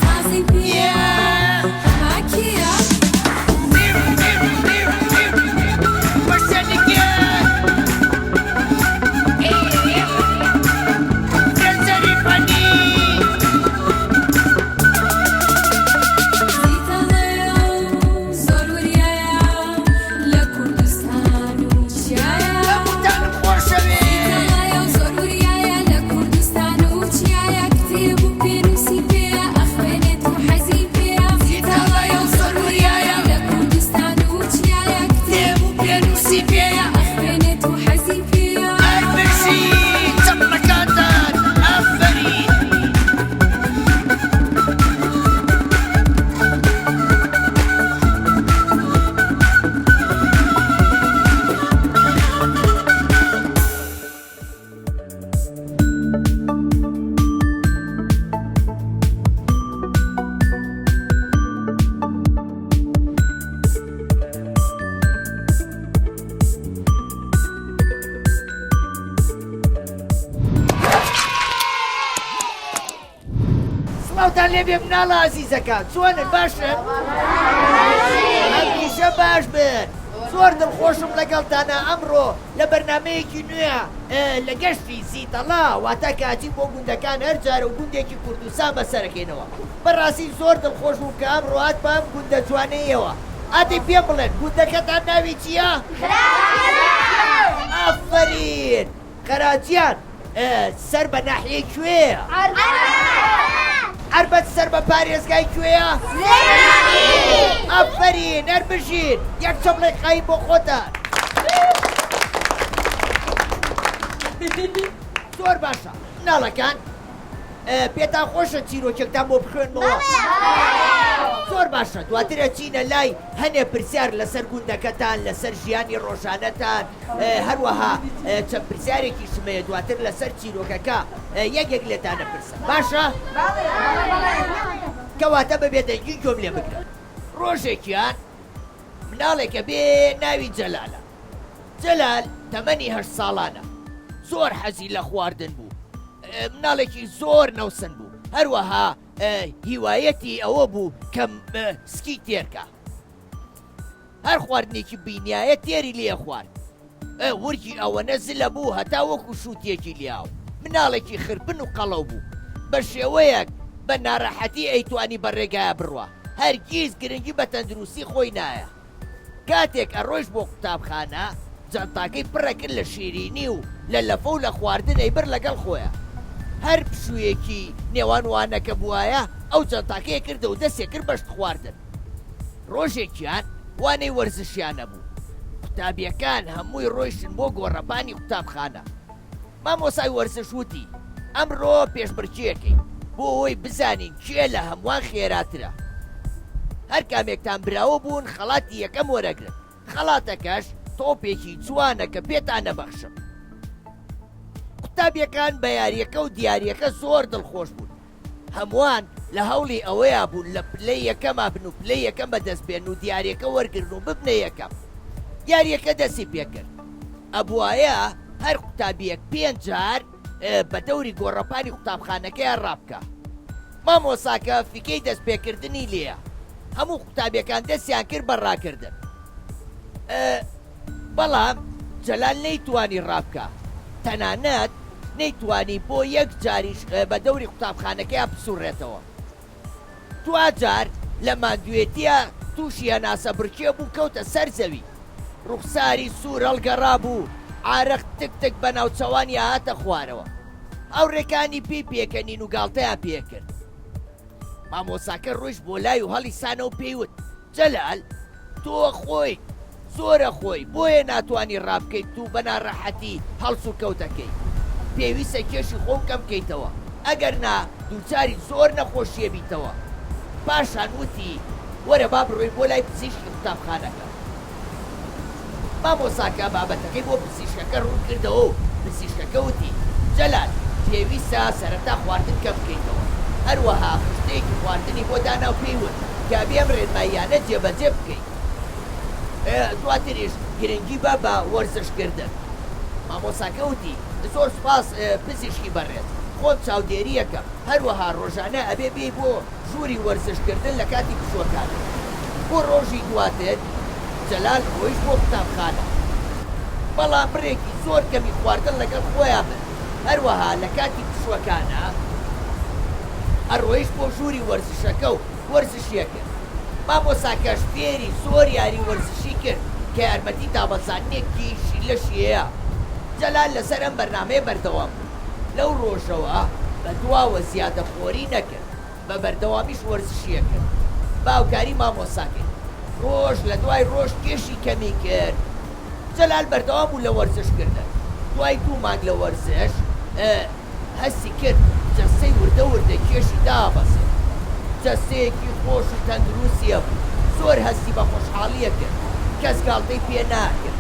تازەی پێیە ماکیە. زیتەڵەیە و زۆر وریایە لە کوردستان و چیایە. هەمووتانم خۆشەوێ. زیتەڵەیە و زۆر وریایە لە کوردستان و چیایە. کتێب و پێنووسی پێیە ئەخوێنێت و حەزی پێیە. زیتەڵەیە و زۆر وریایە لە کوردستان و چیایە. کتێب و پێنووسی پێیە ئەخوێنێت و حەزی پێیە. ئەی بژی چەپڵەکانتان ئافەرین. سڵاوتان لێبێ مناڵە ئازیزەکان چۆنن باشن؟ هەمیشە باش بن. زۆر دڵخۆشم لەگەڵتانە ئەمڕۆ لە بەرنامەیەکی نوێ لە گەشتی زیتەڵا واتە کاتی بۆ گوندەکان هەر جارە و گوندێکی کوردستان بەسەرەکەینەوە بەڕاستی زۆر دڵخۆش بووم کە ئەمڕۆ هاتمە ئەم گوندە جوانەیەوە ئادەی پێم بڵێن گوندەکەتان ناوی چییە؟ ئافەرین قەراجیان سەر بە ناحیەی کوێیە؟ عەربەت سەر بە پارێزگای کوێیە؟ ئافەرین هەر بژین یەک چەپڵێک قایم بۆ خۆتان. زۆر باشە مناڵەکان پێتان خۆشە چیرۆکێکتان بۆ بخوێنمەوە؟ زۆر باشە دواتر ئەچینە لای هەنێ پرسیار لەسەر گوندەکەتان لەسەر ژیانی ڕۆژانەتان هەروەها چەند پرسیارێکیشم هەیە دواتر لەسەر چیرۆکەکە یەک یەک لێتان ئەپرسم باشە؟ کەواتە بە بێدەنگی گوێم لێ بگرن ڕۆژێکیان مناڵێکە بێ ناوی جەلالە جەلال تەمەنی هەشت ساڵانە زۆر حەزی لە خواردن بوو مناڵێکی زۆر نەوسن بوو هەروەها هیوایەتی ئەوە بوو کە سکی تێرکە هەر خواردنێکی بینیایە تێری لێ خوارد. ورگی ئەوەنە زلە بوو هەتا وەکو شووتیەکی لیاو. مناڵێکی خرپن و قەڵەو بوو. بە شێوەیەک بە ناڕەحەتی ئەیتوانی بە ڕێگایا بڕوا. هەرگیز گرنگی بە تەندروستی خۆی نایە. کاتێک ئەڕۆیشت بۆ قوتابخانە جانتاکەی پڕەکرد لە شیرینی و لە لەفە و لە خواردن ئەیبرد لەگەڵ خۆیا. هەر پشوویەکی نێوان وانەکە بوایە ئەو جانتاکەی ئەکردەوە و دەستی ئەکرد بە شت خواردن. ڕۆژێکیان وانەی وەرزشیان نەبوو، قوتابیەکان هەمووی ڕۆیشتن بۆ گۆڕەپانی قوتابخانە. مامۆسای وەرزش وتی، ئەمڕۆ پێشبڕکێکەین بۆ ئەوەی بزانین کێ لە هەمووان خێراترە. هەر کامێکتان براوە بوون خەڵاتی یەکەم وەرەگرن، خەڵاتەکەش تۆپێکی جوانە کە پێتان ئەبەخشم. قوتابیەکان بە یاریەکە و دیاریەکە زۆر دڵخۆش بوون. هەمووان لە هەوڵی ئەوەیا بوون لە پلەی یەکەما بن و پلەی یەکەم بەدەست بێنن و دیاریەکە وەرگرن و ببنە یەکەم. یاریەکە دەستی پێکرد. ئەبوایە هەر قوتابیەک پێنج جار بە دەوری گۆڕەپانی قوتابخانەکەیا ڕابکا. مامۆساکە فیکەی دەست پێکردنی لێیا. هەموو قوتابیەکان دەستیان کرد بە ڕاکردن. بەڵام جەلال نەیتوانی ڕابکا، تەنانەت نەیتوانی بۆ یەک جاریش بە دەوری قوتابخانەکەیا بسوڕێتەوە. دواجار لە ماندوێتیا تووشی هەناسەبڕکێ بوو کەوتە سەر زەوی. ڕوخساری سوور هەڵگەڕابوو، عارەق تک تک بە ناوچەوانیا هاتە خوارەوە. هاوڕێکانی پێی پێکەنین و گاڵتەیان پێکرد. مامۆستاکە ڕۆیشت بۆ لای و هەڵیسانەوە پێی وت، جەلال تۆ خۆیت زۆرە خۆی بۆیە ناتوانی ڕابکەیت و بە ناڕەحەتی هەڵسوکەوت ئەکەی پێویستە کێشی خۆو کەم کەیتەوە ئەگەر نا دووچاری زۆر نەخۆشیە بیتەوە پاشان وتی وەرە با بڕۆین بۆ لای پزیشکی قوتابخانەکە. مامۆستاکە بابەتەکەی بۆ پزیشکەکە ڕوون کردەوە و پزیشکەکە وتی، جەلال، پێویستە سەرەتا خواردن کەم بکەیتەوە. هەروەها خشتەیەکی خواردنی بۆ دانا و پێی وت کە ئەبێ ئەم ڕێنماییانە جێبەجێ بکەیت. دواتریش گرنگی بە بە وەرزشکردن. مامۆستاکە وتی، زۆر سوپاس پزیشکی بەڕێز. خۆم چاودێریەکەم، هەروەها ڕۆژانە ئەبێ بێی بۆ ژووری وەرزش کردن لە کاتی پشووەکان. بۆ ڕۆژی دواتر جەلال ڕۆیشت بۆ قوتابخانە. بەڵام بڕێکی زۆر کەمی خواردن لەگەڵ خۆیا برد. هەروەها لە کاتی پشووەکانا ئەڕۆیشت بۆ ژووری وەرزشەکە و وەرزشی ئەکرد. مامۆساکەش فێری زۆر یاری وەرزشی کرد کە یارمەتی دابەزاندنێکی لەشی ئەیا. جەلال لەسەر ئەم بەرنامەیە بەردەوام بوو. لەو ڕۆژەوە بە دواوە زیادەخۆری نەکرد، بە بەردەوامیش وەرزشی ئەکرد. بە هاوکاری مامۆستاکەی ڕۆژ لە دوای ڕۆژ کێشی کەمی کرد. جەلال بەردەوام بوو لە وەرزش کردن. دوای دوو مانگ لە وەرزش، هەستی کرد جەستەی وردە وردە کێشی دابەزێ. جەستەیەکی خۆش و تەندروستی هەبوو. زۆر هەستی بە خۆشحاڵی ئەکرد. کەس گاڵتەی پێ ناکرد.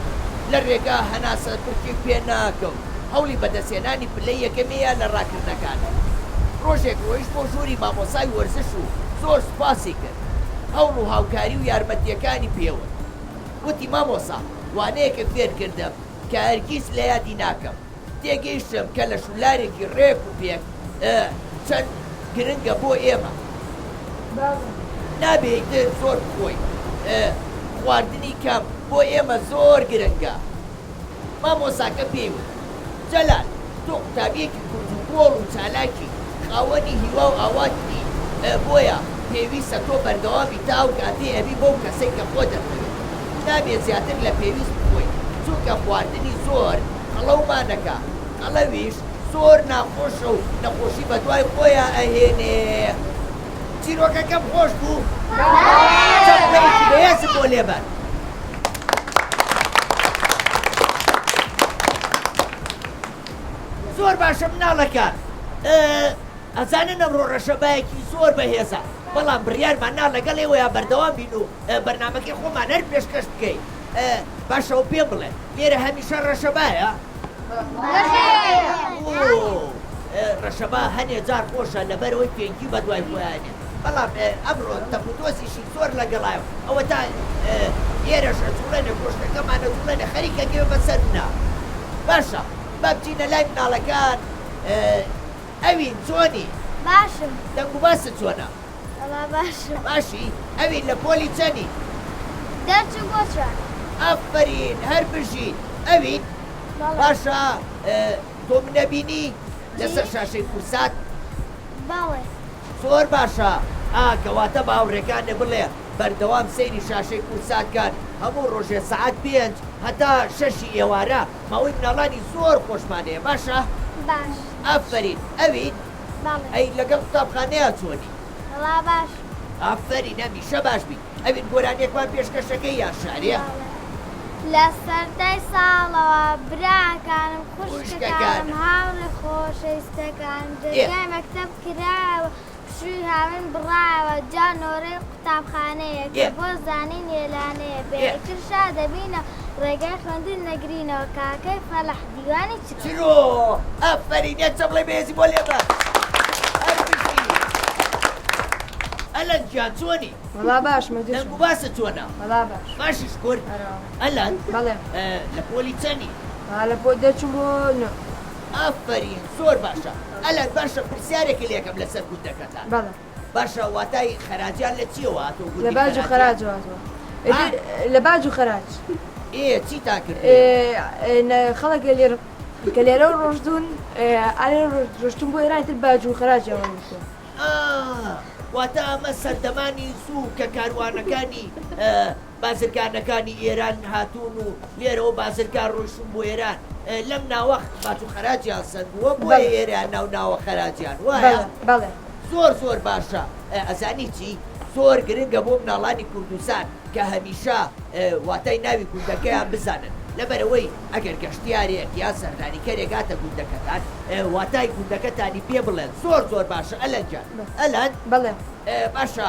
لە ڕێگا هەناسە پرکێ پێ ناکەوت. هەوڵی بەدەستهێنانی پلەی یەکەمیە لە ڕاکردنەکانە. ڕۆژێک ڕۆیشت بۆ ژووری مامۆستای وەرزش و زۆر سوپاسی کرد. هەوڵ و هاوکاری و یارمەتییەکانی پێوت. وتی، مامۆستا، وانەیەکت فێر کردم کە هەرگیز لە یادی ناکەم. تێگەیشتم کە لەشولارێکی ڕێک و پێک چەند گرنگە بۆ ئێمە. نابێ ئیتر زۆر بخۆین. خواردنی کەم بۆ ئێمە زۆر گرنگە. مامۆستاکە پێی وت، جەلال، تۆ قوتابییەکی کورتوکۆڵ و چالاکی، خاوەنی هیوا و ئاواتیت، بۆیە پێویستە تۆ بەردەوام بی تا ئەو کاتەی ئەبی بەو کەسەی کە خۆت دەتەوێت. نابێت زیاتر لە پێویست بخۆیت، چونکە خواردنی زۆر قەڵەومان ئەکا، قەڵەویش زۆر ناخۆشە و نەخۆشی بەدوای خۆیا ئەهێنێ. چیرۆکەکەم خۆش بوو؟ چەپڵەیەکی بەهێزم بۆ لێبەن. زۆر باشە مناڵەکان ئەزانن ئەمڕۆ ڕەشەبایەکی زۆر بەهێزە بەڵام بڕیارمان نا لەگەڵ ئێوەیا بەردەوام بین و بەرنامەکەی خۆمان هەر پێشکەش بکەین باشە و پێم بڵێ لێرە هەمیشە ڕەشەبایە ڕەشەبا هەنێ جار خۆشە لەبەرەوەی فێنکی بەدوای خۆیانێ بەڵام ئەمڕۆ تەپوتۆزیشی زۆر لەگەڵایە و ئەوەتا ئێرەش ئەجوڵێنێ کۆشکەکەمان ئەجوڵێنێ خەریکە گوێ بەسەر منا. باشە با بچینە لای مناڵەکان ئەوین چۆنی؟ باشم. دەنگ و باست چۆنە؟ وەڵا باشم. باشی؟ ئەوین لە پۆلی چەنی؟ دەرچووم بۆ چوار. ئافەرین هەر بژی. ئەوین بەڵێ. باشە تۆ منەبینی لەسەر شاشەی کورسات؟ بەڵێ. زۆر باشە ئا کەواتە بە هاوڕێکانت بڵێ بەردەوام سەیری شاشەی کورسات کەن هەموو ڕۆژێ سەعات پێنج هەتا شەشی ئێوارە ماوەی مناڵانی زۆر خۆشمان هەیە باشە؟ باش. ئافەرین ئەوین بەڵێ. ئەی لەگەڵ قوتابخانەیا چۆنی؟ وەڵا باشم. ئافەرین هەمیشە باش بی. ئەوین گۆرانیەکمان پێشکەشەکەی یان شعرێ؟ بەڵێ. لە سەرتای ساڵەوە براکانم خوشکەکانم هاوڕێ خۆشەویستەکانم دەرگای مەکتەب کرایەوە پشووی هاوین بڕایەوە جا نۆرەی قوتابخانەیە کە بۆ زانین هێلانەیە بێ ئیتر شا دەبینەوە ڕێگای خوێندن نەگرینەوە کاکەی فەلاح دیوانی چرۆ. چرۆ ئافەرین یەک چەپڵەی بەهێزی بۆ لێبە هەر بژی ئەلەند گیان چۆنی؟ وەڵا باشم دەنگ و باست چۆنە؟ وەڵا باش باشی شکر ئەلەند بەڵێ لە پۆلی چەنی؟ لە پۆل دەچم بۆ نۆ. ئافەرین زۆر باشە ئەلەند باشە پرسیارێکت لێکەم لەسەر گوندەکەتان بەڵێ. باشە واتای خەراجیان لە چیەوە هاتووە گوندی لە باج و خەراجەوە هاتووە لە باج و خەراج. ئێ چیتان کردووە؟ خەڵک لێرە کە لێرە ڕۆشتون ئالێرە ڕۆشتون بۆ ئێران تر باج و خەراجیان وەرگرتووە. ئا واتە ئەمە سەردەمانی زوو کە کاروانەکانی بازرگانەکانی ئێران هاتوون و لێرەوە بازرگان ڕۆیشتوون بۆ ئێران لەم ناوە باج و خەراجیان سەندووە بۆیە ئێرەیان ناو ناوە خەراجیان وایە؟ بەڵێ. زۆر زۆر باشە ئەزانی چی زۆر گرنگە بۆ مناڵانی کوردستان کە هەمیشە واتای ناوی گوندەکەیان بزانن لەبەرئەوەی ئەگەر گەشتیارێک یان سەردانیکەرێک هاتە گوندەکەتان واتای گوندەکەتانی پێ بڵێن زۆر زۆر باشە ئەلەند گیان ئەلەند بەڵێ. باشە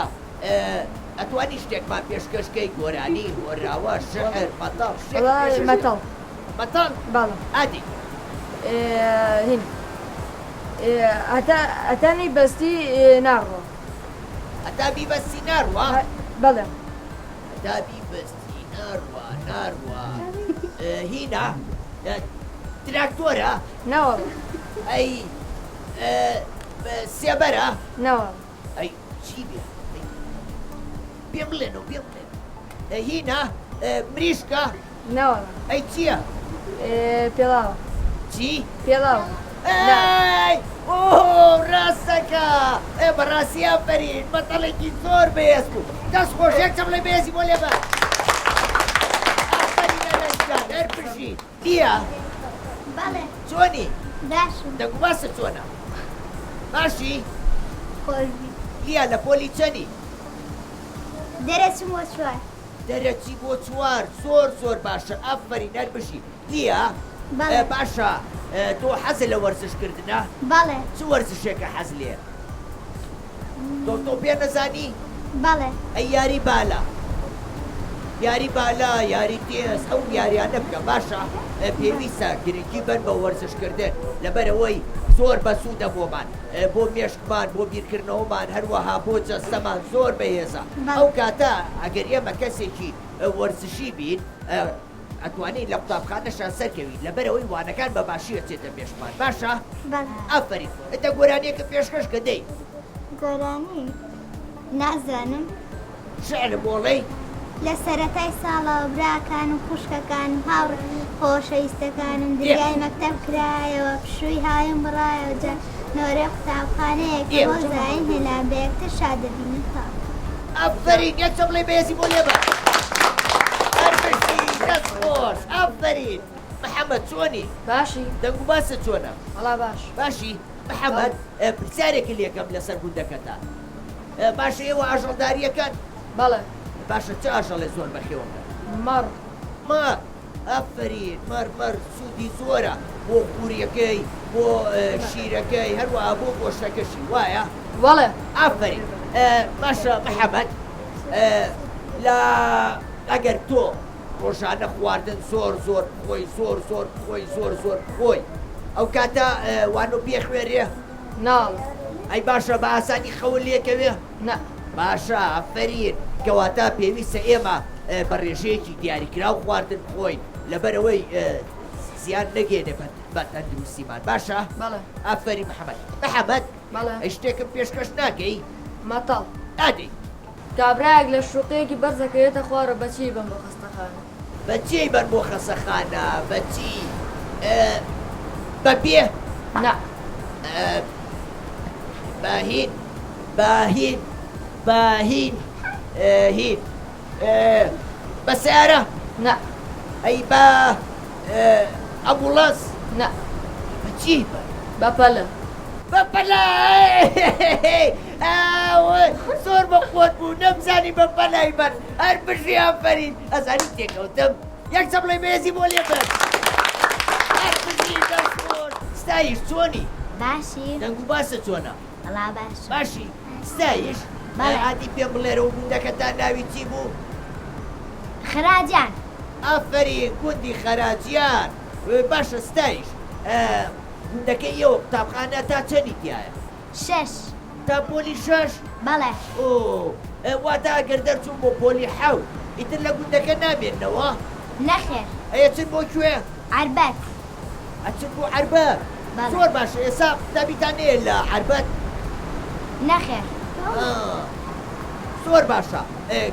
ئەتوانی شتێکمان پێشکەش کەی گۆرانی هۆنراوە شعر مەتەڵ شتێک وەڵا پێشکەش کەی مەتەڵ. مەتەڵ بەڵێ. ئادی. هین هەتا هەتا نەیبەستی ناڕوا. هەتا بیبەستی ناڕوا؟ بەڵێ. هەتا بیبەستی ناڕوا ناڕوا هینە تراکتۆرە؟ ناوەڵا. ئەی. سێبەرە؟ نەوەڵا. ئەی چی بێ؟ پێم بڵێنەوە پێم بڵێن. هینا مریشکە؟ نەوەڵا. ئەی چییە؟ پێڵاوە. چی؟ پێڵاو. ئەی ئۆ ڕاستەکە ئێ بەڕاستی ئافەرین مەتەڵێکی زۆر بەهێز بوو دەست خۆش یەک چەپڵەی بەهێزی بۆ لێبە ئافەرین ئەرەن گیان هەر بژی لیا بەڵێ. چۆنی؟ باشم. دەنگ و باست چۆنە؟ باشی؟ خۆشبی. لیا لە پۆلی چەنی؟ دەرەچم بۆ چوار. دەرەچی بۆ چوار زۆر زۆر باشە ئافەرین هەر بژی. لیا بەڵێ. باشە تۆ حەزت لە وەرزش کردنە؟ بەڵێ. چ وەرزشێکە حەز لێیە؟ تۆ تۆ پێ نەزانی؟ بەڵێ. ئەی یاری بالە یاری بالا یاری تێس ئەو یاریانە بکە باشە پێویستە گرنگی بەن بە وەرزشکردن لەبەرئەوەی زۆر بەسوودە بۆمان بۆ مێشکمان بۆ بیرکردنەوەمان هەروەها بۆ جەستەمان زۆر بەهێزە ئەو کاتە ئەگەر ئێمە کەسێکی وەرزشی بین ئەتوانین لە قوتابخانەشا سەرکەوین لەبەرئەوەی وانەکان بە باشی ئەچێتە مێشکمان باشە؟ بەڵێ. ئافەرین دە گۆرانیەکە پێشکەش کە دەی. گۆرانی نازانم. شعرم بۆڵێی؟ لە سەرەتای ساڵەوە براکانم خوشکەکانم هاوڕێ خۆشەویستەکانم درگای مەکتەب کرایەوە پشووی هاوین بڕایەوە جا نۆرەی قوتابخانەیەک بۆ زایین هێلا بە یەکتر شاد دەبینن تەواو. ئافەرین یەک چەپڵەی بەهێزی بۆ لێبە هەر بژی دەست خۆش ئافەرین محەمەد چۆنی؟ باشی. دەنگ و باست چۆنە؟ وەڵا باش. باشی محەمەد پرسیارێکت لێکەم لەسەر گوندەکەتان باشە ئێوە ئاژەڵداریەکەن؟ بەڵێ. باشە چ ئاژەڵێ زۆر بەخێوەکەن؟ مەڕ. مەڕ ئافەرین مەڕ مەڕ سوودی زۆرە بۆ خوریەکەی بۆ شیرەکەی هەروەها بۆ گۆشتەکەشی وایە؟ بەڵێ. ئافەرین باشە محەمەد لە ئەگەر تۆ ڕۆژانە خواردن زۆر زۆر بخۆی زۆر زۆر بخۆی زۆر زۆر بخۆی ئەو کاتە وانۆ پێ خوێرێ؟ ناڵ. ئەی باشە بە ئاسانی خەون لێکەوێ؟ نا. باشە ئافەرین کەواتە پێویستە ئێمە بە ڕێژەیەکی دیاریکراو خواردن بخۆین لەبەرئەوەی زیان نەگەیەنێ بە تەندروستیمان باشە؟ بەڵێ. ئافەرین محەمەد. محەمەد بەڵێ. ئەی شتێکم پێشکەش ناکەی؟ مەتەڵ. ئادەی. کابرایەک لە شوقەیەکی بەرز دەکەوێتە خوارەوە بە چی بەن بۆ خەستەخانە؟ بە چی بەن بۆ خەسەخانە؟ بە چی؟ بە پێ؟ نا. بە هین بە هین بە هین هین بە سەیارە؟ نا. ئەی بە ئەمبوڵانس؟ نا. بە چی بەن؟ بە پەلە. بە پەلە زۆر بە قوت بوو نەمزانی بە پەلای بەن هەر بژی ئافەرین ئەزانی تێکەوتم یەک چەپڵەی بەهێزی بۆ لێ بەن هەر بژی دەست خۆش ستایش چۆنی؟ باشی. دەنگ و باست چۆنە؟ وەڵا باشم. باشی ستایش بەڵێ. ئادی پێم بڵێرەوە گوندەکەتان ناوی چی بوو؟ خەراجیان. ئافەرین گوندی خەراجیان باشە ستایش گوندەکەی ئێوە قوتابخانە تا چەنی تیایە؟ شەش. تا پۆلی شەش؟ بەڵێ. ئۆ واتە ئەگەر دەرچوون بۆ پۆلی حەوت ئیتر لە گوندەکە نامێننەوە؟ نەخێر. ئەی ئەچن بۆ کوێ؟ عەربەت. ئەچن بۆ عەربەت؟ بەڵێ. زۆر باشە ئێستا قوتابیتان هەیە لە عەربەت؟ نەخێر. ئا زۆر باشە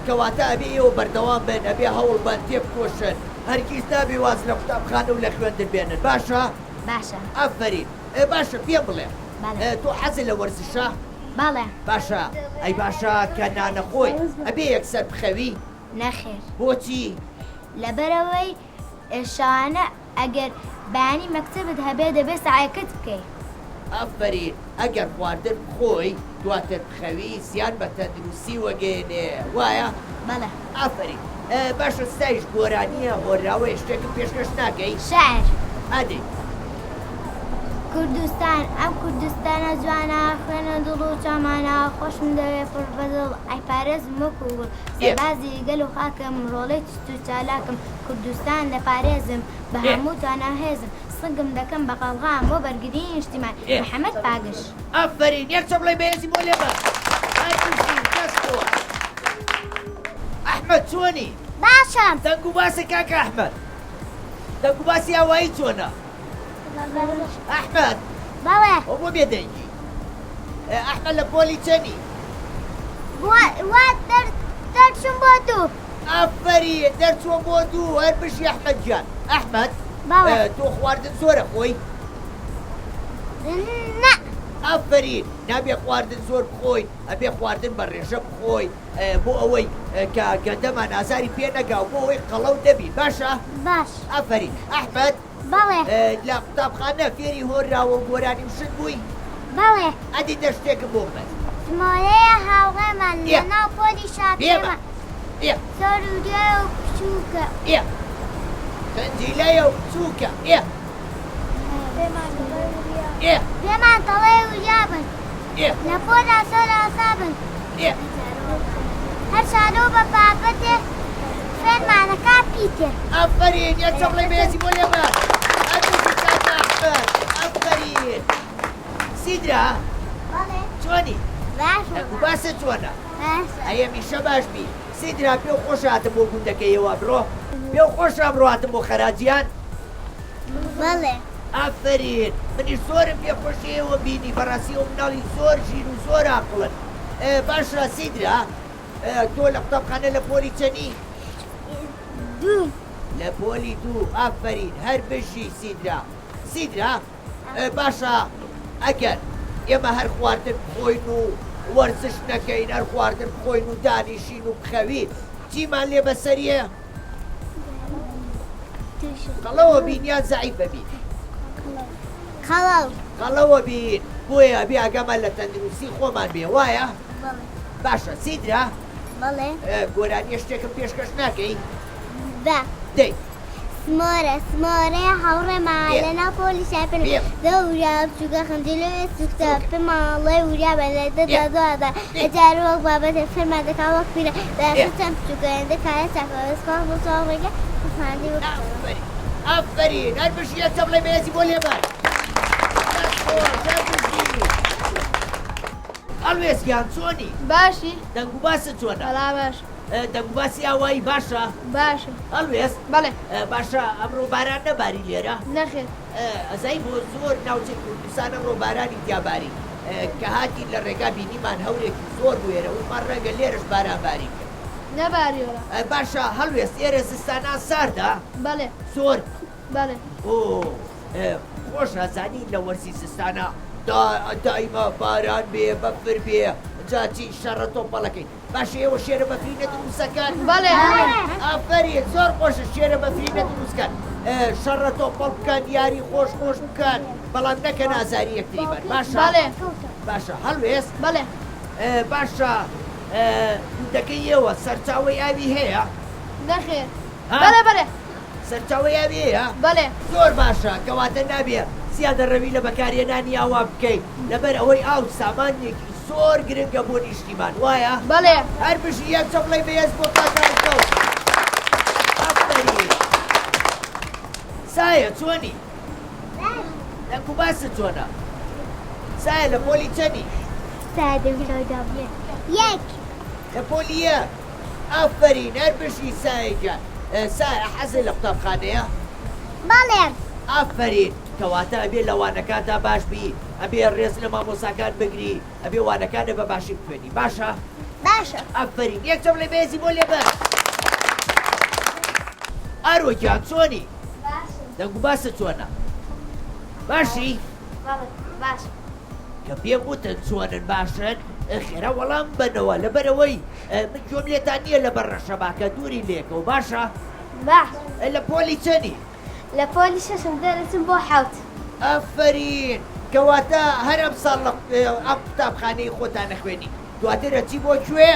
کەواتە ئەبێ ئێوە بەردەوام بن ئەبێ هەوڵ بەن تێبکۆشن هەرگیز نابێ واز لە قوتابخانە و لە خوێندن بێنن باشە؟ باشە. ئافەرین باشە پێم بڵێ بەڵێ. تۆ حەزت لە وەرزشە؟ بەڵێ. باشە ئەی باشە کە نانەخۆی ئەبێ یەکسەر بخەوی؟ نەخێر. بۆچی؟ لەبەرئەوەی شەوانە ئەگەر بەیانی مەکتەبت هەبێ دەبێ سەعیەکەت بکەی. ئافەرین ئەگەر خواردن بخۆی دواتر بخەوی زیان بە تەندروستی وەگەیەنێ وایە؟ بەڵێ. ئافەرین باشە ستایش گۆرانیە هۆنراوەیە شتێکم پێشکەش ناکەی؟ شعر. ئادەی. کوردستان ئەم کوردستانە جوانە خوێنە دڵ و چاومانە خۆشم دەوێ پڕ بە دڵ ئەیپارێزم وەکو گوڵ سەربازی گەل و خاکم ڕۆڵەی چست و چالاکم کوردستان دەپارێزم بە هەموو توانا و هێزم سنگم دەکەم بە قەڵغان بۆ بەرگری نیشتیمان محەمەد پاگژ. ئافەرین یەک چەپڵەی بەهێزی بۆ لێبە هەر بژی دەست خۆش. ئەحمەد چۆنی؟ باشم. دەنگ و باست کاکە ئەحمەد دەنگ و باسی ئاوایی چۆنە؟ ئەحمەد بەڵێ. ئەوە بۆ بێدەنگی؟ ئەحمەد لە پۆلی چەنی؟ وا دەرچووم بۆ دوو. ئافەرین دەرچووە بۆ دوو هەر بژی ئەحمەد گیان. ئەحمەد تۆ خواردن زۆر ئەخۆی؟ نا. ئافەرین نابێ خواردن زۆر بخۆی ئەبێ خواردن بە ڕێژە بخۆی بۆ ئەوەی کە گەدەمان ئازاری پێ نەگا و بۆ ئەوەی قەڵەو نەبی باشە؟ باش. ئافەرین ئەحمەد بەڵێ. لە قوتابخانە فێری هۆنراوە و گۆرانی و شت بووی؟ بەڵێ. ئەدی دە شتێکم بۆ بڵێ. سمۆرەیە هاوڕێمان ئێ. لە ناو پۆلی بێمە. شاپێمان. ئێ. زۆر وریایە و بچووکە. ئێ. خنجیلەیە و بچووکە. ئێ. ئێ. پێمان دەڵێ وریا بن. ئێ. لە پۆلا زۆر ئازا بن. ئێ. هەر شانۆ بە بابەتێ فێرمانەکا پیتێ. ئافەرین یەک چەپڵەی بەهێزی بۆ لێبە هەردووکی کاک ئەحمەد ئافەرین سیدرا بەڵێ چۆنی باشم دەنگ و باست چۆنە باشە ئەی هەمیشە باش بی سیدرا پێو خۆشە هاتم بۆ گوندەکەی ئێوە ئەمڕۆ پێو خۆشە ئەمڕۆ هاتم بۆ خەراجیان بەڵێ ئافەرین منیش زۆرم پێ خۆشی ئێوە بینی بەڕاستی ئەو مناڵی زۆر ژیر و زۆر ئاقڵن باشە سیدرا تۆ لە قوتابخانە لە پۆلی چەنی؟ دوو. لە پۆلی دوو ئافەرین هەر بژی سیدرا. سیدرا باشە ئەگەر ئێمە هەر خواردن بخۆین و وەرزش نەکەین هەر خواردن بخۆین و دانیشین و بخەوین چیمان لێ بەسەریە؟ قەڵەوە بین یان زەعیفە بین؟ قەڵەو. قەڵەوە بین بۆیە ئەبێ ئاگامان لە تەندروستی خۆمان بێ وایە؟ بەڵێ. باشە سیدرا. بەڵێ. گۆرانیە شتێکم پێشکەش ناکەی؟ بە. دەی. سمۆرە سمۆرەیە هاوڕێمان ئێ. لە ناو پۆلی شاپێن بێ. زۆر وریا بچووکە خنجیلە وێ سووکتە سووکە. پێماڵێ وریا بە لە ئێ. دەدا دوادا ئێ. ئەجار وەک بابەتێ فێرمان دەکا وەک پیرە ئێ. بەڕاستی چەند بچووکە هێندە کارە چاکە سپاس بۆ چاوەڕێگە خۆشماندی وەک ئافەرین ئافەرین هەر بژی یەک چەپڵەی بەهێزی بۆ لێبەن دەست خۆش هەر بژی. هەڵوێست گیان چۆنی؟ باشی. دەنگ و باست چۆنە؟ وەڵا باشە. دەنگ و باسی ئاوایی باشە؟ باشە. هەڵوێست؟ بەڵێ. باشە ئەمڕۆ باران نەباری لێرە؟ نەخێر. ئەزای بۆ زۆر ناوچەی کوردستان ئەمڕۆ بارانی تیا باری کە هاتین لە ڕێگا بینیمان هەورێکی زۆر بوو ئێرە وتمان ڕەنگە لێرەش باران باری بێ. نەباری وەڵا. باشە هەڵوێست ئێرە زستانان ساردە؟ بەڵێ. زۆر؟ بەڵێ. ئۆ خۆش ئەزانی لە وەرزی زستانا دا دایمە باران بێ بەفر بێ جا چی شەڕە تۆپەڵەکەی باشە ئێوە شێرە بەفرینە دروستەکەن؟ بەڵێ. ئافەرین زۆر خۆشە شێرە بەفرینە دروستکەن شەڕە تۆپەڵ بکەن یاری خۆش خۆش بکەن بەڵام نەکەن ئازاری یەکتری بەن باشە؟ بەڵێ. باشە هەڵوێست؟ بەڵێ. باشە گوندەکەی ئێوە سەرچاوەی ئاوی هەیە؟ نەخێر. ها؟ بەڵێ بەڵێ. سەرچاوەی ئاوی هەیە؟ بەڵێ. زۆر باشە، کەواتە نابێ زیادەڕەوی لە بەکارهێنانی ئاوا بکەین، لەبەر ئەوەی ئاو سامانێکی زۆر گرنگە بۆ نیشتیمان، وایە؟ بەڵێ. هەر بژی، یەک چەپڵەی بەهێز بۆ کاک هەڵکەوت. ئافەرین. سایە چۆنی؟ باش. دەنگ و باست چۆنە؟ سایە لە پۆلی چەنی؟ سایە دەنگ یەک. لە پۆلی یەک. ئافەرین هەر بژی سایە گیان. سایە حەزت لە قوتابخانەیە؟ بەڵێ. ئافەرین کەواتە ئەبێ لە وانەکانتا باش بی ئەبێ ڕێز لە مامۆساکان بگری ئەبێ وانەکانت بە باشی بخوێنی باشە؟ باشە. ئافەرین یەک چەپڵەی بەهێزی بۆ لێبەن. ئارۆ گیان چۆنی؟ باشم. دەنگ و باست چۆنە؟ باشی؟ بەڵێ باشم. کە پێم وتن چۆنن باشن خێرا وەڵام بەنەوە لەبەرئەوەی من گوێم لێتان نییە لەبەر ڕەشەباکە دووری لێکەوە باشە؟ باش. لە پۆلی چەنی؟ لە پۆلی شەشم دەرەچم بۆ حەوت. ئافەرین کەواتە هەر ئەمساڵ لە ئەم قوتابخانەی خۆتان ئەخوێنی دواتر ئەچی بۆ کوێ؟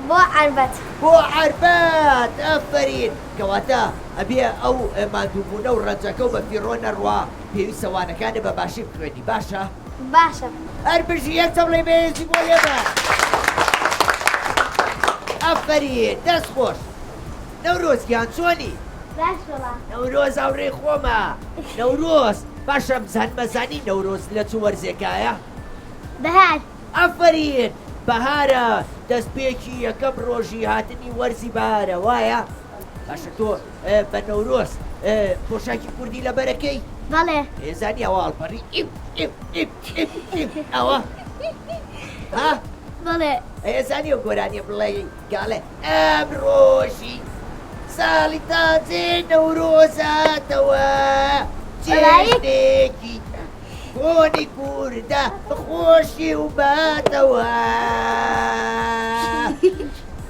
بۆ عەربەت. بۆ عەربەت ئافەرین کەواتە ئەبێ ئەو ماندووبوونە و ڕەنجەکە و بە فیڕۆ نەڕوا پێویستە وانەکانت بە باشی بخوێنی باشە؟ باشە. هەر بژی یەک چەپڵەی بەهێزی بۆ لێبە. ئافەرین دەست خۆش. نەورۆز گیان چۆنی؟ باش وەڵا. نەورۆز هاوڕێی خۆمە. نەورۆز باشە بزانمە زانی نەورۆز لە چ وەرزێکایە؟ بەهار. ئافەرین بەهارە دەستپێکی یەکەم ڕۆژی هاتنی وەرزی بەهارە وایە؟ باشە تۆ بە نەورۆز پۆشاکی کوردی لەبەرەکەی؟ بەڵێ. ئێ زانی ئەوە هەڵپەڕی ئیپ ئیپ ئیپ ئیپ ئیپ ئەوە؟ ها؟ بەڵێ. ئەی ئەزانی ئەو گۆرانیە بڵێ کە ئەڵێ ئەم ڕۆژی ساڵی تازەی نەورۆزاتەوە جێژنێکی کۆنی کوردە بەخۆشی و باتەوە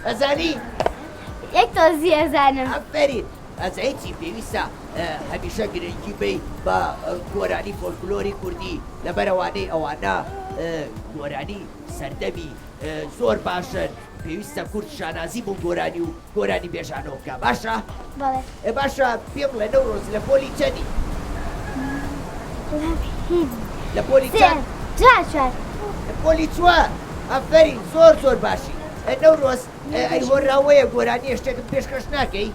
ئەزانی؟ یەک تۆزی ئەزانم. ئەفەرین ئەزانی چی پێویستە هەمیشە گرنگی بەی بە گۆرانی فۆلکلۆری کوردی لەبەر ئەوانەی ئەوانە گۆرانی سەردەمی زۆر باشن پێویستە کورد شانازی بۆ گۆرانی و گۆرانی بێژانەوە بکە باشە؟ بەڵێ. ئێ باشە پێم بڵێ نەورۆز لە پۆلی چەنی؟ لە پۆلی چەند؟ چوار چوار. لە پۆلی چوار ئافەرین زۆر زۆر باشی. ئێ نەورۆز ئەی هۆنراوەیە گۆرانیە شتێکم پێشکەش ناکەی؟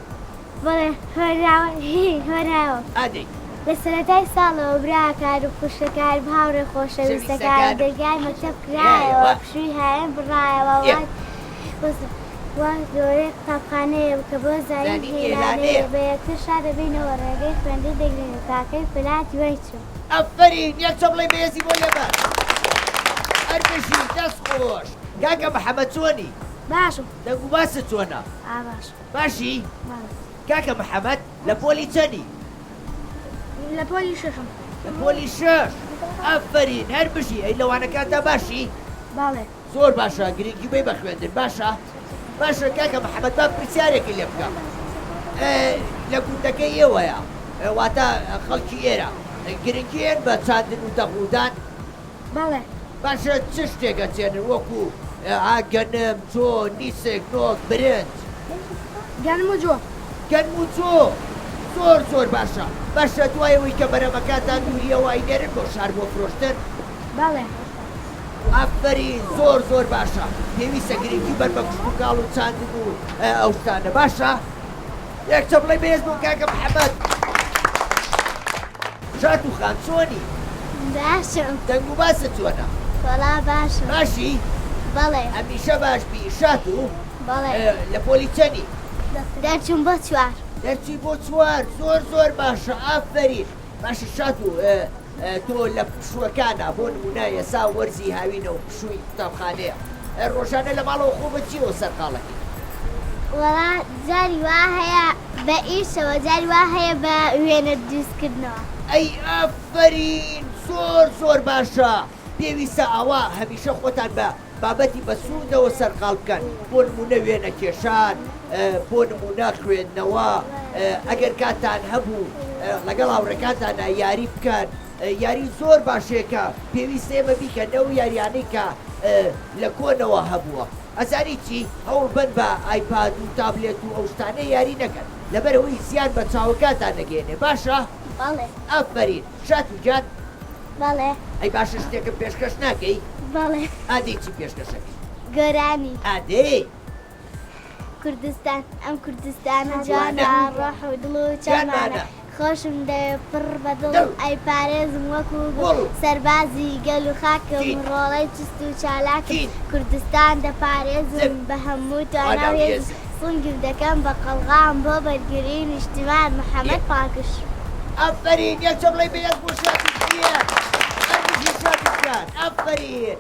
بەڵێ هۆنراوە هی هۆنراوە. ئادەی. لە سەرەتای ساڵەوە براکان و خوشکەکانم هاوڕێ خۆشەویستەکانم دەرگای مەکتەب کرایەوە پشووی هاوین بڕایەوە وا گەورەی قوتابخانەیە کە بۆ زانین هێلانەیە بە یەکتر شاد دەبینەوە ڕێگەی خوێندن دەگرین و کاکەی فلات وای چوو. ئەفەرین یەک چەپڵەی بەهێزی بۆ لێبە هەر بژی دەست خۆش کاکە محەمەد چۆنی؟ باشم. دەنگ و باست چۆنە؟ ئا باشم. باشی؟ بەڵێ. کاکە محەمەد لە پۆلی چەنی؟ لە پۆلی شەشم. لە پۆلی شەش ئافەرین هەر بژی ئەی لە وانەکانتا باشی؟ بەڵێ. زۆر باشە گرنگی بەی بە خوێندن باشە؟ باشە کاکە محەمەد با پرسیارێکی لێ بکەم لە گوندەکەی ئێوەیە واتە خەڵکی ئێرە گرنگی ئێن بە چاندن و تەغوودان؟ بەڵێ. باشە چ شتێک ئەچێنن وەکو ئا گەنم، جۆ، نیسک، نۆک، برنج؟ گەنم و جۆ. گەنم و جۆ زۆر زۆر باشە. باشە دوای ئەوەی کە بەرەمەکانتان دووریەوە ئەینێرن بۆ شار بۆ فرۆشتن؟ بەڵێ. ئافەرین زۆر زۆر باشە پێویستە گرنگی بەر بە کشتوکاڵ و چاندن و ئەو شتانە باشە یەک چەپڵەی بەهێز بۆ کاکە محەمەد. شاتوو خان چۆنی؟ باشم. دەنگ و باست چۆنە؟ وەڵا باشم. باشی؟ بەڵێ. هەمیشە باش بی. شاتوو؟ بەڵێ. لە پۆلی چەنی؟ دەرچووم بۆ چوار. دەرچووی بۆ چوار زۆر زۆر باشە ئافەرین. باشە شاتوو تۆ لە پشووەکانا بۆ نموونە ئێسا وەرزی هاوینە و پشووی قوتابخانەیە ڕۆژانە لە ماڵەوە خۆ بە چیەوە سەرقاڵەکەی؟ وەڵا جاری وا هەیە بە ئیشەوە جاری وا هەیە بە وێنە دروست کردنەوە. ئەی ئافەرین زۆر زۆر باشە پێویستە ئاوا هەمیشە خۆتان بە بابەتی بەسوودەوە سەرقاڵ بکەن بۆ نموونە وێنەکێشان بۆ نموونە خوێندنەوە ئەگەر کاتتان هەبوو لەگەڵ هاوڕێکانتانا یاری بکەن یاری زۆر باشەیە کە پێویستە ئێمە بیکەن ئەو یاریانەی کە لە کۆنەوە هەبووە ئەزانی چی هەوڵ بەن بە ئایپاد و تابلێت و ئەو شتانە یاری نەکەن لەبەرئەوەی زیان بە چاوەکانتان نەگەیەنێ باشە؟ بەڵێ. ئافەرین شاتو گیان. بەڵێ. ئەی باشە شتێکم پێشکەش ناکەی؟ بەڵێ. ئادەی چی پێشکەشەکەی؟ گۆرانی. ئادەی. کوردستان ئەم کوردستانە جوانە ڕۆح و دڵ و چاومانە خۆشم دەوێ پڕ بە دڵ ئەیپارێزم وەکو گوڵ سەربازی گەل و خاکم ڕۆڵەی چست و چالاکم کوردستان دەپارێزم بە هەموو توانا و هێزم سنگم دەکەم بە قەڵغان بۆ بەرگری نیشتیمان محەمەد پاکژ. ئافەرین یەک چەپڵەی بەهێز بۆ شاتی گیان هەر بژی شاتی گیان ئافەرین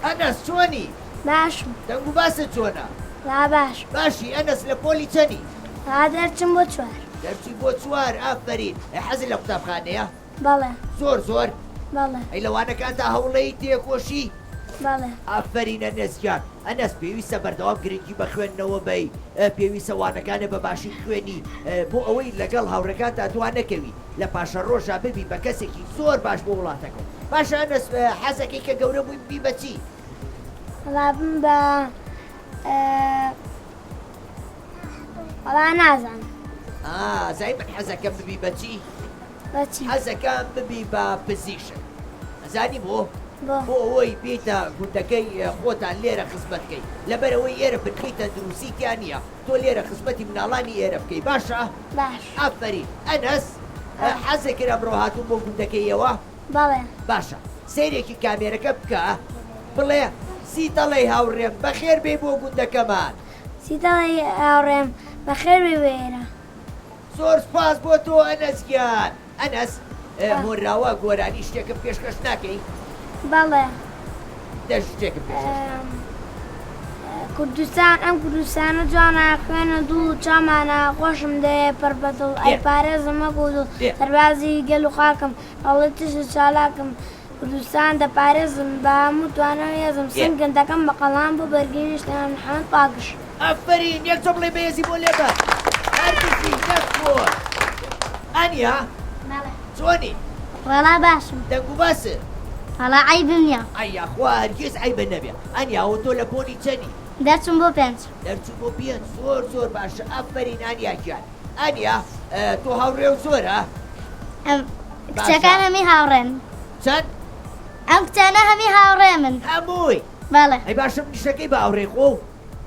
ئەنەس چۆنی؟ باشم. دەنگ و باست چۆنە؟ وا باشم. باشی ئەنەس لە پۆلی چەنی؟ وا دەرچم بۆ چوار. دەرچووی بۆ چوار ئافەرین ئەی حەزت لە قوتابخانەیە؟ بەڵێ. زۆر زۆر؟ بەڵێ. ئەی لە وانەکانتا هەوڵەی تێکۆشی؟ بەڵێ. ئافەرین ئەنەس گیان. ئەنەس پێویستە بەردەوام گرنگی بە خوێندنەوە بەی، پێویستە وانەکانت بە باشی بخوێنی بۆ ئەوەی لەگەڵ هاوڕێکانتا دوا نەکەوی، لە پاشەڕۆژا ببی بە کەسێکی زۆر باش بۆ وڵاتەکەو. باشە ئەنەس حەزەکەی کە گەورە بووی ببی بە چی؟ وەڵا بم بە وەڵا نازانم. ئا زای من حەزەکەم ببی بە چی؟ بە چی؟ حەزەکەم ببی بە پزیشک. ئەزانی بۆ؟ بۆ؟ بۆ ئەوەی بێیتە گوندەکەی خۆتان لێرە خزمەت کەی. لەبەرئەوەی ئێرە بنکەی تەندروستی تیا نییە. تۆ لێرە خزمەتی مناڵانی ئێرە بکەی باشە؟ باش. ئافەرین. ئەنەس حەزت کرد ئەمڕۆ هاتووم بۆ گوندەکەی ئێوە؟ بەڵێ. باشە سەیرێکی کامێرەکە بکە بڵێ سیتەڵەی هاوڕێم بەخێر بێی بۆ گوندەکەمان. سیتەڵەی هاوڕێم بەخێر بێی بۆ ئێرە. زۆر سوپاس بۆ تۆ ئەنەس گیان. ئەنەس هۆنراوە گۆرانی شتێکم پێشکەش ناکەی؟ بەڵێ. دە شتێکم پێشکەش بکە. کوردستان ئەم کوردستانە جوانە خوێنە دڵ و چامانە خۆشم دەوێ پڕ بە دڵ ئەیپارێزم وەکو دڵ سەربازی گەل و خاکم ڕەوڵەی ترس و چالاکم کوردستان دەپارێزم بە هەموو توانا و هێزم سنگم دەکەم بە قەڵان بۆ بەرگری نیشتمان محەمەد پاکژ. ئافەرین یەک چەپڵەی بەهێزی بۆ لێبە هەر بژی دەست خۆش ئانیا بەڵێ. چۆنی؟ وەڵا باشم. دەنگ و باست؟ وەڵا عەیبم نیە. ئەی یاخوا هەرگیز عەیبت نەبێ. ئانیا ئەوە تۆ لە پۆلی چەنی؟ دەرچووم بۆ پێنج. دەرچوو بۆ پێنج زۆر زۆر باشە ئافەرین ئانیا گیان. ئانیا تۆ هاوڕێو زۆرە؟ ئەم کچەکان هەمی هاوڕێن. چەند؟ ئەم کچانە هەمی هاوڕێمن. هەمووی؟ بەڵێ. ئەی باشە منیشەکەی بە هاوڕێی خۆو؟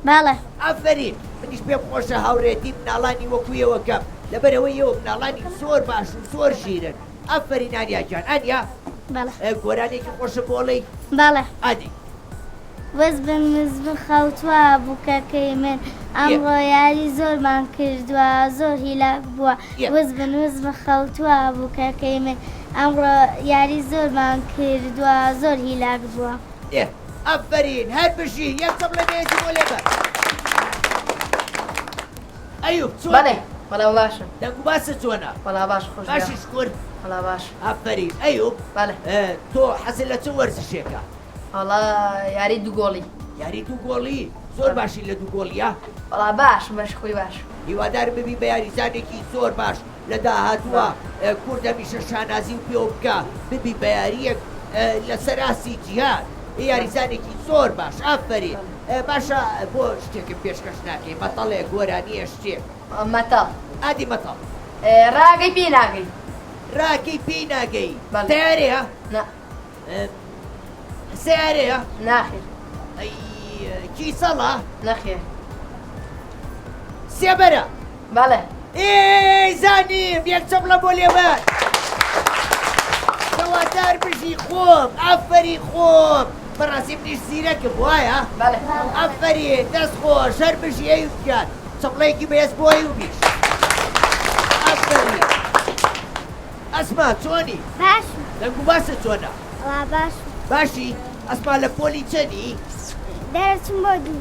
بەڵێ. ئافەرین منیش پێم خۆشە هاوڕێتی مناڵانی وەکو ئێوە کەم لەبەرئەوەی ئێوە مناڵانی زۆر باش و زۆر ژیرن ئافەرین ئانیا گیان ئانیا بەڵێ. گۆرانیەکی خۆشم بۆ ئەڵێی؟ بەڵێ. ئادەی. وەزبن مزبن خەوتوە بوکەکەی من ئەمڕۆ یاری زۆرمان کردوە زۆر هیلاک بوە وەزبن وزبن خەوتوە بوکەکەی من ئەمڕۆ یاری زۆرمان کردوە زۆر هیلاک بوە. ئێ ئافەرین هەر بژی یەک چەپڵەی بەهێزی بۆ لێبە. ئەیوب چۆنی؟ بەڵێ وەڵا باشم. دەنگ و باست چۆنە؟ وەڵا باش خۆش باشی شکور؟ وەڵا باش. ئافەرین ئەیوب. بەڵێ. تۆ حەزت لە چ وەرزشێکە؟ وەڵا یاری دوو گۆڵی. یاری دوو گۆڵی؟ زۆر باشی لە دوو گۆڵیە؟ وەڵا باشم بەش خۆی باش. هیوادارم ببی بە یاریزانێکی زۆر باش لە داهاتووە کورد هەمیشە شانازی و پێوە بکا ببی بە یاریەک لەسەر ئاستی جیهان یاریزانێکی زۆر باش ئافەرین باشە بۆ شتێکم پێشکەش ناکەی مەتەڵێک گۆرانیە شتێک. مەتەڵ. ئادی مەتەڵ. ڕاگەی پێی ناگەی. ڕاکەی پێی ناگەی. تەیارەیە؟ نا. سەیارەیە؟ ناخێر. ئەی کیسەڵە؟ نەخێر. سێبەرە؟ بەڵێ. ئێ زانیم یەک چەپڵە بۆ لێبەر. کەواتە هەر بژی خۆم ئافەرین خۆم بەڕاستی منیش زیرەکم وایە؟ بەڵێ. ئافەرین دەست خۆش هەر بژی ئەیوب گیان چەپڵەیەکی بەهێز بۆ ئەیوبیش ئافەرین. ئەسما چۆنی؟ باشم. دەنگ و باست چۆنە؟ وەڵا باشم. باشی؟ ئەسما لە پۆلی چەنی؟ دەرەچم بۆ دوو.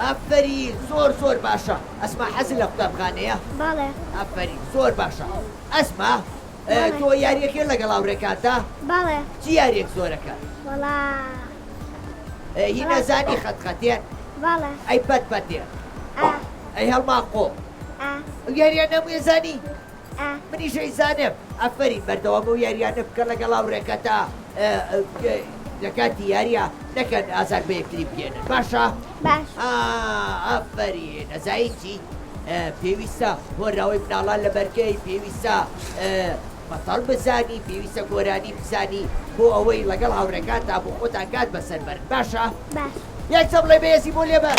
ئافەرین زۆر زۆر باشە. ئەسما حەزت لە قوتابخانەیە؟ بەڵێ. ئافەرین زۆر باشە. ئەسما تۆ یاریەکەی لەگەڵ هاوڕێکانتا؟ بەڵێ. چی یاریەک زۆرەکەن؟ وەڵا. هی نەزانی خەت خەتێن؟ بەڵێ. ئەی پەت پەتێن؟ ئا. ئەی هەڵماقۆ؟ ئا. ئەو یاریانە هەمووی ئەزانی؟ ئا. منیش ئەیزانم. ئافەرین بەردەوام ئەو یاریانە بکە لەگەڵ هاوڕێکەتا لە کاتی یاریە نەکەن ئازار بە یەکتری بگەێنن باشە؟ باش. ئا ئافەرین ئەزانی چی پێویستە هۆنراوەی مناڵان لەبەرکەی پێویستە مەتەڵ بزانی پێویستە گۆرانی بزانی بۆ ئەوەی لەگەڵ هاوڕێکانتا بۆ خۆتان کات بەسەر بەرن باشە؟ باش. یەک چەپڵەی بەهێزی بۆ لێبەر.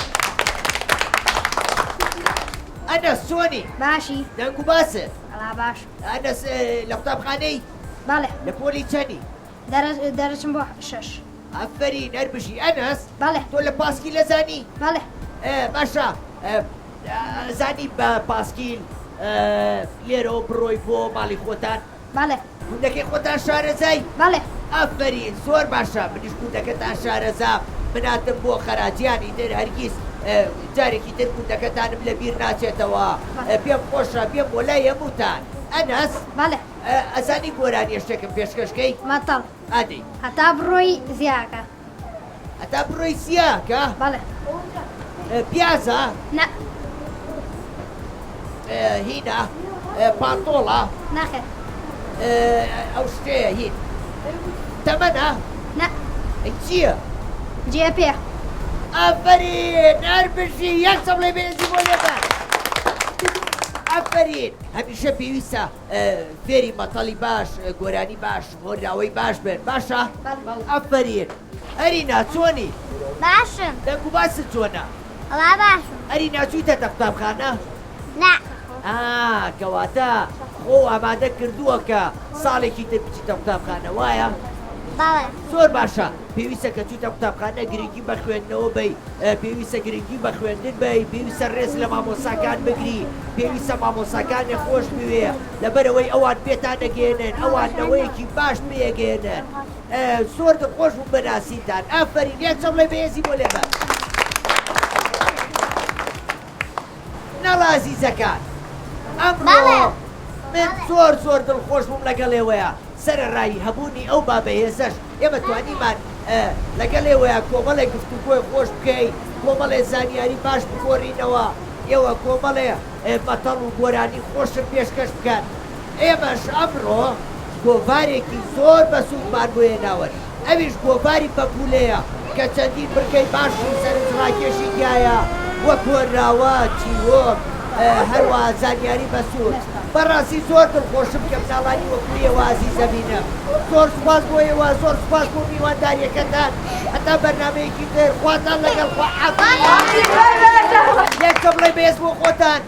ئەنەس چۆنی؟ باشی. دەنگ و باست؟ وەڵا باش. ئەنەس لە قوتابخانەی؟ بەڵێ. لە پۆلی چەنی؟ دەرەچم بۆ شەش. ئافەرین هەر بژی. ئەنەس بەڵێ. تۆ لە پاسکیل ئەزانی؟ بەڵێ. باشە ئەزانی بە پاسکیل لێرەوە بڕۆی بۆ ماڵی خۆتان؟ بەڵێ. گوندەکەی خۆتان شارەزای؟ بەڵێ. ئافەرین زۆر باشە منیش گوندەکەتان شارەزام من هاتم بۆ خەراجیان ئیتر هەرگیز جارێکی تر گوندەکەتانم لە بیر ناچێتەوە پێم خۆشە بێم بۆ لای هەمووتان ئەنەس بەڵێ. ئەزانی گۆرانیە شتێکم پێشکەش کەی؟ مەتەڵ. ئادەی. هەتا بڕۆی زیاکە. هەتا بڕۆی سیاکە؟ بەڵێ. پیازە؟ نا. هینە پانتۆڵە؟ ناخێر. ئەو شتەیە هین تەمەنە؟ نا. ئەی چییە؟ جێ پێ. ئافەرین هەر بژی یەک چەپڵەی بەهێزی بۆ لێبە. ئافەرین هەمیشە پێویستە فێری مەتەڵی باش گۆرانی باش هۆنراوەی باش بن باشە؟ ئافەرین ئەرینا چۆنی؟ باشم. دەنگ و باست چۆنە؟ وەڵا باشم. ئەرینا چوویتەتە قوتابخانە؟ نا. ئا کەواتە خۆو ئامادە کردووە کە ساڵێکی تر بچیتە قوتابخانە وایە؟ بەڵێ. زۆر باشە پێویستە کە چوویتە قوتابخانە گرنگی بە خوێندنەوە بەی پێویستە گرنگی بە خوێندن بەی پێویستە ڕێز لە مامۆستاکان بگری پێویستە مامۆستاکانت خۆش بوێ لەبەرئەوەی ئەوان پێتان ئەگەیەنن ئەوان نەوەیەکی باش پێ ئەگەیەنن. زۆر دڵخۆش بووم بە ناسینتان. ئافەرین، یەک چەپڵەی بەهێزی بۆ لێبەن. مناڵە ئازیزەکان، ئەمڕۆ من زۆر زۆر دڵخۆش بووم لەگەڵ ئێوەیا، سەرەڕای هەبوونی ئەو با بەهێزەش، ئێمە توانیمان لەگەڵ ئێوەیا کۆمەڵێک گفتوگۆی خۆش بکەین، کۆمەڵێ زانیاری باش بگۆڕینەوە، ئێوە کۆمەڵێ مەتەڵ و گۆرانی خۆشم پێشکەش بکەن. ئێمەش ئەمڕۆ گۆڤارێکی زۆر بەسوودمان بۆ هێناون، ئەویش گۆڤاری پەپوولەیە کە چەندین بڕگەی باش و سەرنجڕاکێشی تیایە وەک هۆنراوە، چیرۆک، هەروەها زانیاری بەسوود. بەڕاستی زۆر دڵخۆشم کە مناڵانی وەکو ئێوە ئازیزە بینم. زۆر سوپاس بۆ ئێوە، زۆر سوپاس بۆ میوانداریەکەتان. هەتا بەرنامەیەکی تر خواتان لەگەڵ خواحافیز. یەک چەپڵەی بەهێز بۆ خۆتان.